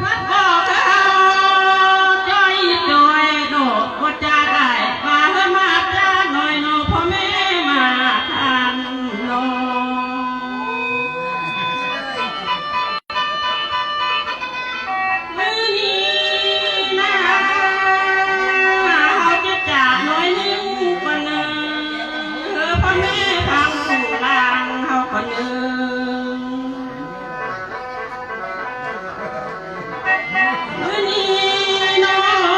ວັດບໍ່ເຄີຍເຮົາຈ່ອຍຈ່ອຍດອກ ບໍ່ຈາໄດ້ວ່າເຮີມາຈານ້ອຍເນາະ ພໍ່ແມ່ມາທ່ານເນາະ. ມື້ນີ້ນາ ເຮົາຈະຈາກໜ້ອຍໜຶ່ງກ່ອນເນີ ພໍ່ແມ່ທາງຜູ້ລ່າງເຮົາກ່ອນເນີ. ມື້ນີ້ເນາະ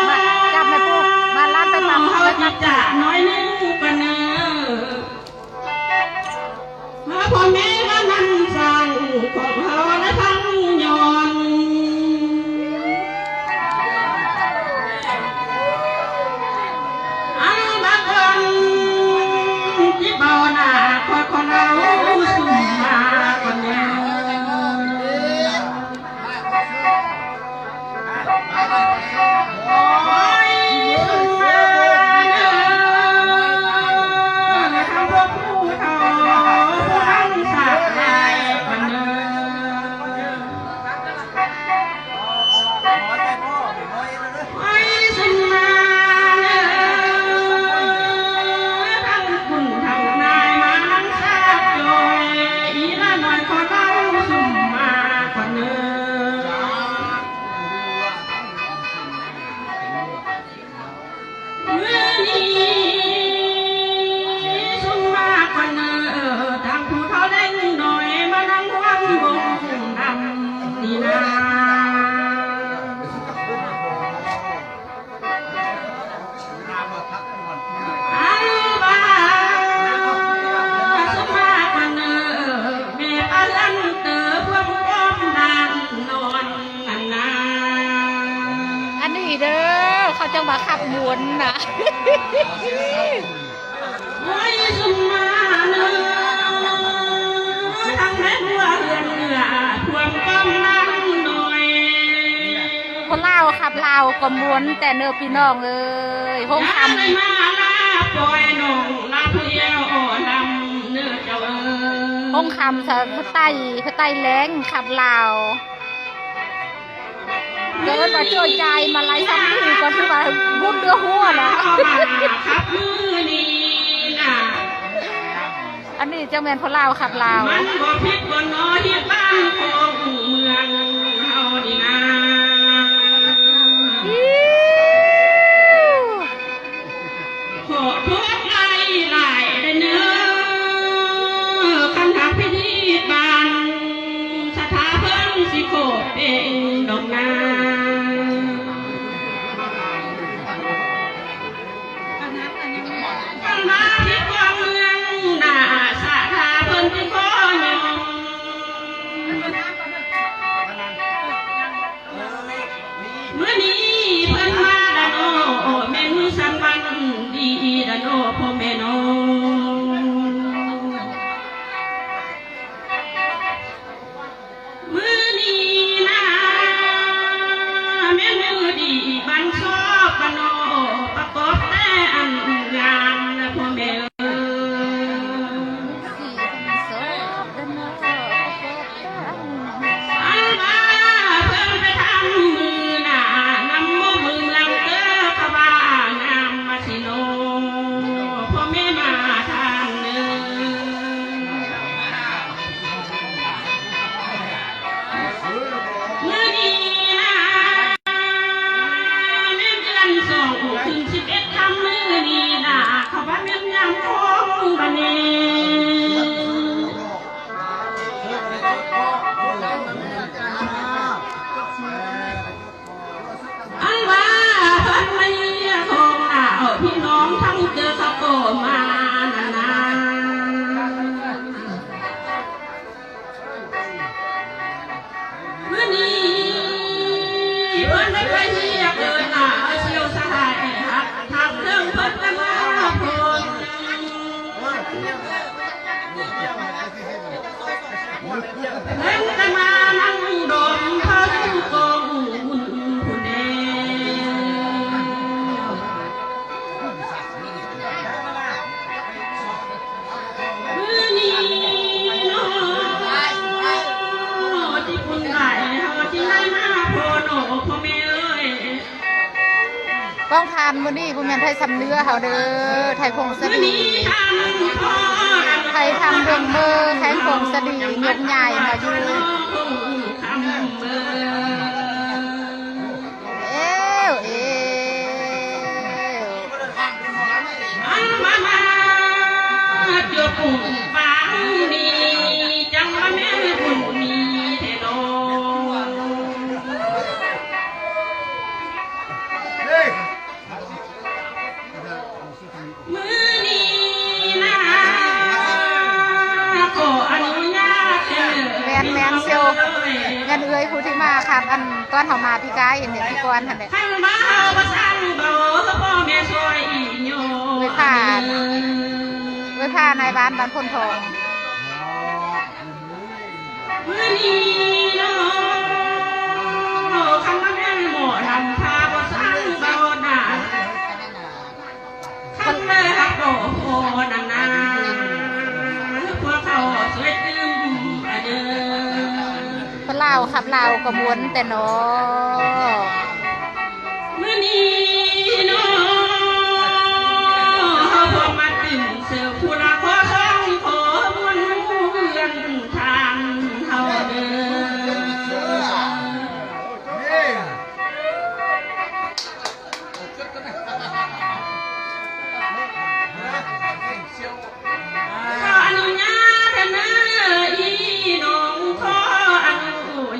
ມາຈັບແມ່ປູ່ ມາລານໄປຕາມ ເຮົາຈະຈາກໜ້ອຍໜຶ່ງກ່ອນເນີ ມາພໍ່ແມ່ວ່ານຳສ້າງຂອງເຮົາລະທັງຍ້ອນ ອັນບາງຄົນທີ່ເວົ້າໜ້າ ຂໍ ຂໍເລົ່າຊຸມມາກ່ອນເດີ. ໂອ້ຍ ຊຸມມາເດີ ທາງພວກຜູ້ເຖົ້າ ຜູ້ພັງສາກຫຼາຍກັນເດີ. ໄປສຸນມາເດີ ທັງຄຸນທັງນາຍມານັ່ງສາກຈ່ອຍ ອີລານ້ອຍຂໍເລົ່າສຸມມາກ່ອນເດີ. ມື້ນີ້ສຸມມາກ່ອນເດີ ທັງຜູ້ເຖົ້າເດັກນ້ອຍມານັ່ງຮ່ວມວົງດຳນີ້ນາ. ອັນວ່າສະມາກວັນເອີ ແມ່ປາລັນເຕີພວມຄວາມດ້ານນອນນັ້ນນາ. ອັນນີ້ເດີ ເຂົາຈັ່ງວ່າຂັບໝູນນະ. ໂອ້ຍ ສຸມມາເນີ ທັງແມ່ບົວເຮືອນເໜືອ ທ່ວມປ້ອມນາງນ້ອຍ. ຄົນລາວຂັບລາວກໍມ່ວນແຕ່ເນີພີ່ນ້ອງເອີຍ. ໂຮງຄຳ ໂຮງຄຳສະ ໄຕ້ ໄຕ້ແລງຂັບລາວ. ເກີດວ່າຈ່ອຍຈ່າຍມາໄລ່ຊ້ຳນີ້ກໍຖືວ່າບຸນເຫຼືອຫົວລະ. ອັນນີ້ຈັ່ງແມ່ນພວກລາວຂັບລາວ. ມັນບໍ່ຜິດບໍ່ໜໍທີ່ບ້ານຂອງເມືອງເຮົານີ້ນາ. ຂໍໂທດຫຼາຍໆເດີ ຄັນທຳພິທີບ້ານ ສະຖາເພິ່ນຊິຂໍເປັນດອກນາ. ຄັນມາຜິດຂອງເມືອງໜ້າ ສະຖາເພິ່ນຊິຂໍຍອມ. ມື້ນີ້ເພິ່ນມາດາໂນ ແມ່ນມື້ສັນວັນດີດາໂນ ພໍ່ແມ່ນ້ອງ. ມື້ນີ້ນາ ແມ່ນມື້ດີບັນຊອບບັນໂອ ປະກອບແຕ່ອັນງາມນະ ພໍ່ແມ່ເອີຍ. ອັນວ່າເພິ່ນໄປທຳມື້ໜ້າ ນຳໝູ່ເມືອງເກີ ເຂົາວ່າງາມມາຊິໂນ ພໍ່ແມ່ມາທ່ານເອີຍ. ມື້ນີ້ນາ ແມ່ນເດືອນສອງ ຂຶ້ນສິບເອັດຄ່ຳ ມື້ນີ້ນາ ເຂົາວ່າແມ່ນຍາມຂອງບັນເອງ. ອັນວ່າເພິ່ນມາເຢ້ຽມໂຮມນາ ເອົາພີ່ນ້ອງທັງເກີເຂົາກໍມານັ້ນນາ. ມື້ນີ້ເພິ່ນໄດ້ໄປຮຽກເອີ້ນນາ ເອົາສ່ຽວສະຫາຍຮັກທັກເຖິງເພິ່ນໄດ້ມາພົບ. ເພິ່ນໄດ້ມານັ່ງດົມພະຢູ່ກອງບຸນພຸ້ນແລ້ວ. ມື້ນີ້ເນາະ ທີ່ບຸນຫຼາຍ ເຮົາຈຶ່ງໄດ້ມາພໍ້ ກອງທານມື້ນີ້ບໍ່ແມ່ນໄທຊຳເໜືອເຮົາເດີ ໄທຜົ້ງສາລີ ໄທທາງດົງເມີ ແຂວງຜົ້ງສາລີ ຍົກຍ້າຍມາຢູ່ ເອວ ເອວ. ມື້ນີ້ນາ ຂໍອະນຸຍາດເດີ ແມ່ນໆ ສ່ຽວ ແມ່ນເອື້ອຍຜູ້ທີ່ມາຄັບ ອັນ ຕອນເຮົາມາປີກາຍ ເຫັນແຕ່ປີກ່ອນຫັ້ນແຫຼະ ຂ້າມາເຮົາບໍ່ສ້າງເບົາ ພໍ່ແມ່ຊ່ວຍໂຍ ເອື້ອຍພາ ເອື້ອຍພານາຍບ້ານບ້ານໂພນທອງ. ມື້ນີ້ເນາະ ຄັນວ່າແມ່ນໝໍລຳພາບໍ່ສ້າງເບົານາ ຄັນແມ່ຮັກບໍ່ພໍນັ້ນນາ ພວກເຂົາຊ່ວຍຕື່ມເດີ ຄົນລາວຂັບລາວກໍມ່ວນແຕ່ເນາະ. ມື້ນີ້ເນາະ ເຮົາພວກມາຕື່ມເສີບຜູ້ລະຂໍສອງຂໍມ່ວນເຮືອນທາງເຮົາເດີ ຂໍອະນຸຍາດເດີ ອີນ້ອງ ຂໍອະນຸ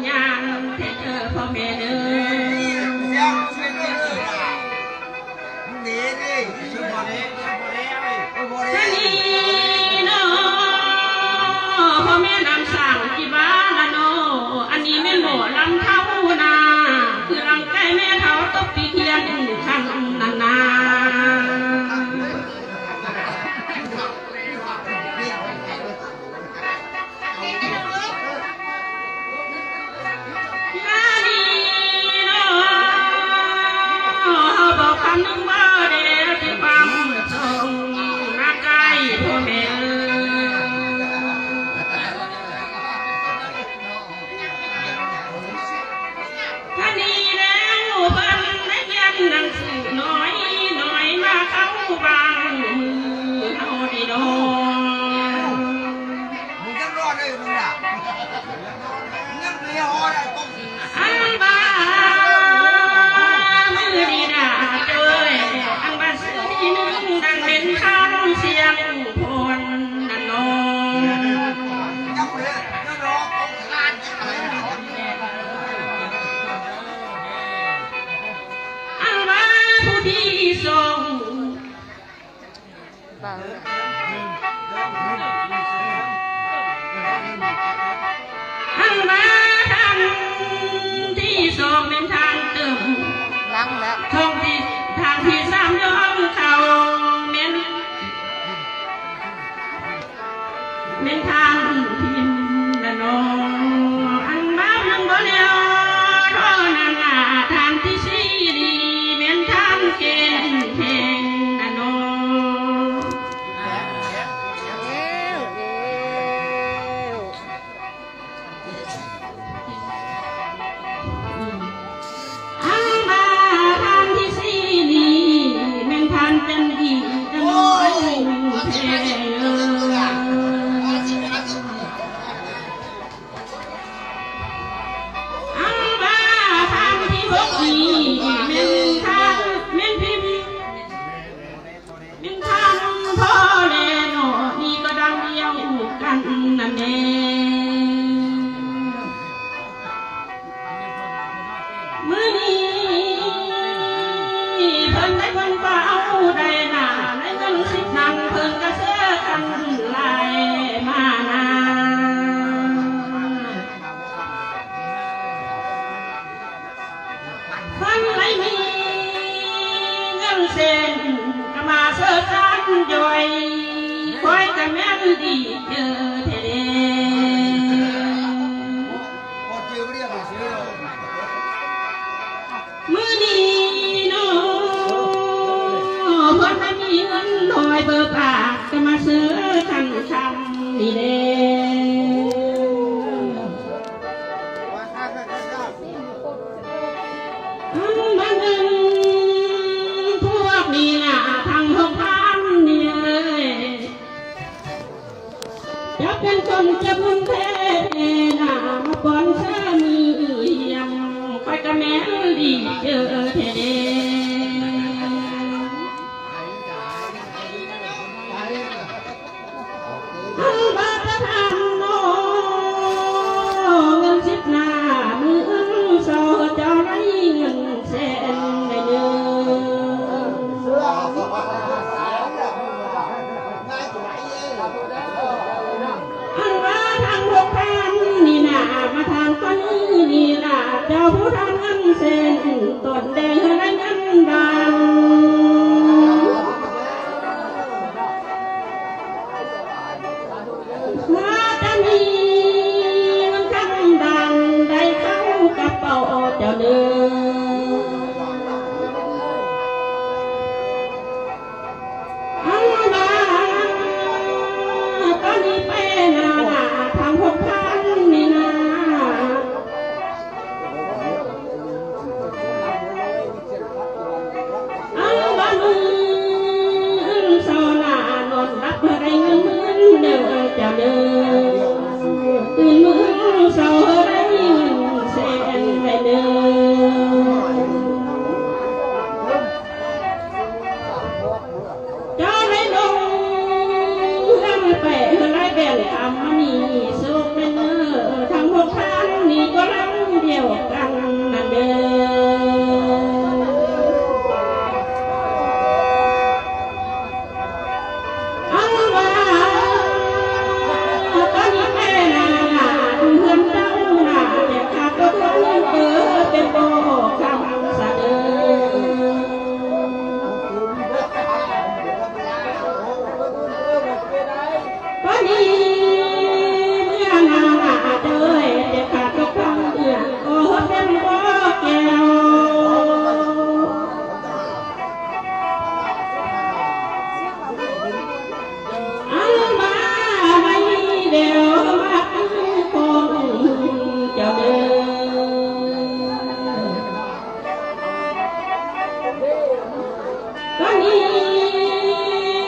ຍາດເດີ ພໍ່ແມ່ເດີ ທາງນີ້ເນາະ ພໍ່ແມ່ນຳສ້າງທີ່ບ້ານລະເນາະ ອັນນີ້ແມ່ນໝໍລຳເທົ້ານາ ຄືລຳໄກ່ແມ່ເຖົ້າຕົກປີກຮຽນຄັນນັ້ນນາ. ອັນນີ້ແລ້ວເພິ່ນໄດ້ຮຽນໜັງສືນ້ອຍໆ ມາເຂົ້າບາງມື້ເຮົານີ້ດອກ ອັນວ່າມື້ນີ້ນາເອີຍ ອັນວ່າຊື່ທີໜຶ່ງ ດັ່ງເປັນຄຳສຽງພອນນັ້ນເນາະ. ອັນວ່າຜູ້ທີສອງ ອັນວ່າທ່ານທີສອງແມ່ນທ່ານເຕີມ ຫຼັງແລ້ວ ທ່ານທີ ທ່ານທີສາມຍ້ອນເຂົ້າແມ່ນ ແມ່ນທ່ານພິມນະເນາະ ອັນວ່າຍັງບໍ່ແລ້ວເທົ່ານັ້ນນະ ທ່ານທີສີ່ນີ້ແມ່ນທ່ານເຄນເພງນະເນາະ ເອວ ເອວ. ອັນວ່າທ່ານທີສີ່ນີ້ແມ່ນທ່ານຈັນດີ ຈັນດີ ໂອ້ຍ ເອີ ອັນວ່າທ່ານທີຫົກນີ້ແມ່ນທ່ານ ແມ່ນພິມ ແມ່ນທ່ານພໍ່ແລເນາະ ນີ້ກໍດັ່ງດຽວກັນນັ້ນແຫຼະ ມື້ນີ້ເພິ່ນໄດ້ເງິນກວ່າເອົາໄດ້ນາ ໄດ້ເງິນສິບພັນ ເພິ່ນກໍເຊີກັນຫຼາຍມານາ. ຄັນໄດ້ມີເງິນເຊັນ ກໍມາເຊີຊານຢອຍ ຂ້ອຍກໍແມ່ນດີເຈີແທ້ເດ້. ມື້ນີ້ເນາະ ເພິ່ນໄດ້ມີເງິນຮ້ອຍເບີບາດ ກໍມາເຊີຄັນຄຳນີ້ເດ້. ອັນບັດນັ້ນ ນີ້ນະທັງຫົກທ່ານນີ້ເອີຍ ຈະເປັນຄົນຈະບຸນແທ້ໆນະ ມາປ້ອນເສື້ອມືຮຽງ ຂ້ອຍກະແມ່ນດີເຈີແທ້ເດ. ອັນວ່າປະທານນ້ອງ ເງິນສິບໜ້າມື້ເຊົ້າ ເຈົ້າໄດ້ເງິນແສນໄດ້ເດີ. ອັນວ່າທາງພວກທ່ານນີ້ນະ ມາທາງຄົນອື່ນນີ້ນະ ເຈົ້າຜູ້ທາງເງິນແສນ ຕົນແດງໃຫ້ໄດ້ເງິນບາດ ວ່າຈະມີເງິນຄຳບາດໄດ້ເຂົ້າກະເປົາເຈົ້າເດີ. ອັນວ່າຕອນນີ້ໄປນະ ທາງຫົກພັນນີ້ນະ ອັນວ່າມື້ເຊົ້ານະ ນອນຫຼັບບໍ່ໄດ້ເງິນໝື່ນເດີເຈົ້າເດີ ຕື່ນມື້ເຊົ້າໄດ້ເງິນແສນໄດ້ເດີ. ເຈົ້າໄດ້ລົງເຮືອນໄປເຮືອນຫຼາຍແບ່ງຄຳມະນີໂຊກແມ່ນເນີ ທັງຫົກທ່ານນີ້ກໍຫຼັງດຽວກັນນັ້ນເດີ. ອັນວ່າຕອນນີ້ແມ່ນະ ເຮືອນເຈົ້ານະ ແຕ່ຂາດຕົກລົງເດີ ເປັນບໍ່ຄຳສະເດີ. ປານນີ້ເມື່ອນານາເດີ ແຕ່ຂາດຕົກຄຳເອື້ອນ ໂອ້ ເປັນບໍ່ແກ້ວ. ອັນວ່າໄດ້ແລ້ວມາຄືຂອງເຈົ້າເດີ. ຕອນນີ້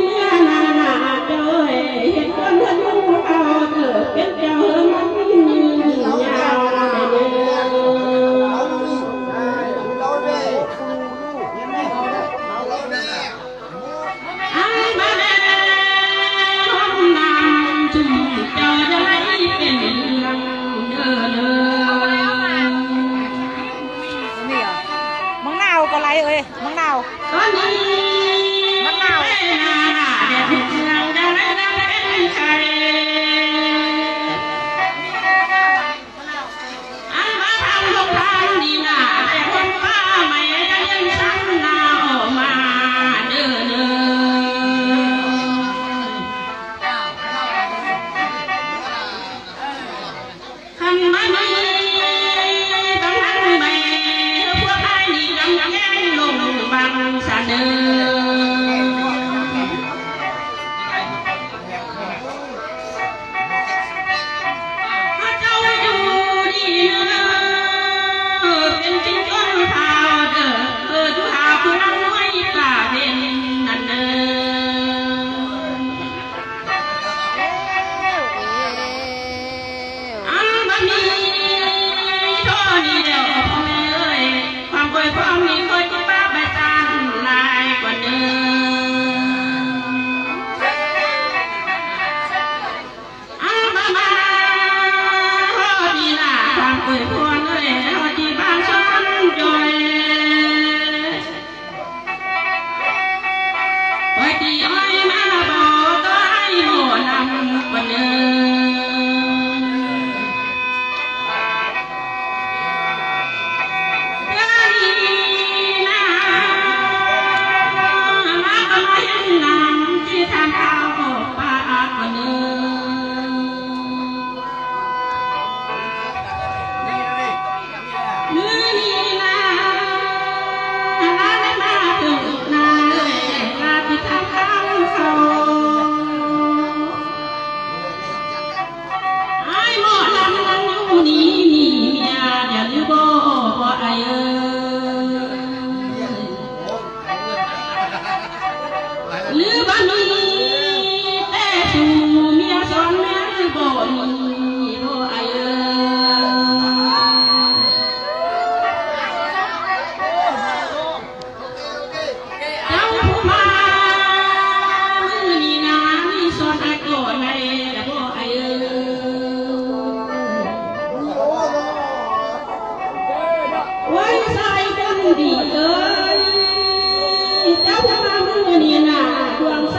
ເມື່ອນານາເຈົ້າເອີຍ ເຮັດຄວາມເຮັດຮູ້ເຂົາເກີດເປັນເຈົ້າເຮີມັນຍາວໄດ້ເດີ. ອັນມາແດ່ຫ້ອງນ້ຳຈຸ່ມເຈົ້າຢ່າໄດ້ເປັນເລື່ອງເດີ. ນີ້ຫວາ ໝາກນາວກໍໄຫຼເອີຍ ໝາກນາວ ຕອນນີ້ໝາກນາວ ໄປນານາແດດເຮັດເມືອງ ຢ່າໄດ້ນຳເປັນໄຂ້. ອັນວ່າທາງໂຮງທານນີ້ນາ ແຕ່ຄົນປ່າໄມ້ຈະຍັງສັນນາອອກມາເດີເນີ. ຄັນບໍ່ມີບາງອັນໃບ ພວກອ້າຍນີ້ກຳແກງລົງບັງສະເໜີ. ເຈົ້າຢູ່ດີເດີ ເປັນຈິງຈົນຂາວເດີ ເອີ ຢູ່ຫາຜູ້ນຳໄວ້ກາເວັນນັ້ນເດີ. ອັນບັດນີ້ເທົ່ານີ້ແລ້ວ ພໍ່ແມ່ເອີຍ ຄວາມອວຍພອນນີ້ ຂ້ອຍຈະປະໄປຊັ້ນຫຼາຍກວ່າເດີ. ອັນມາ ມາຮອດນີ້ລະ ຄວາມອວຍພອນເອີຍ ຮອດທີ່ບ້ານຊອນຈອຍ. ຊາຍຄົນດີເອີຍ ເຈົ້າມາມື້ນີ້ນະ ດວງໃສ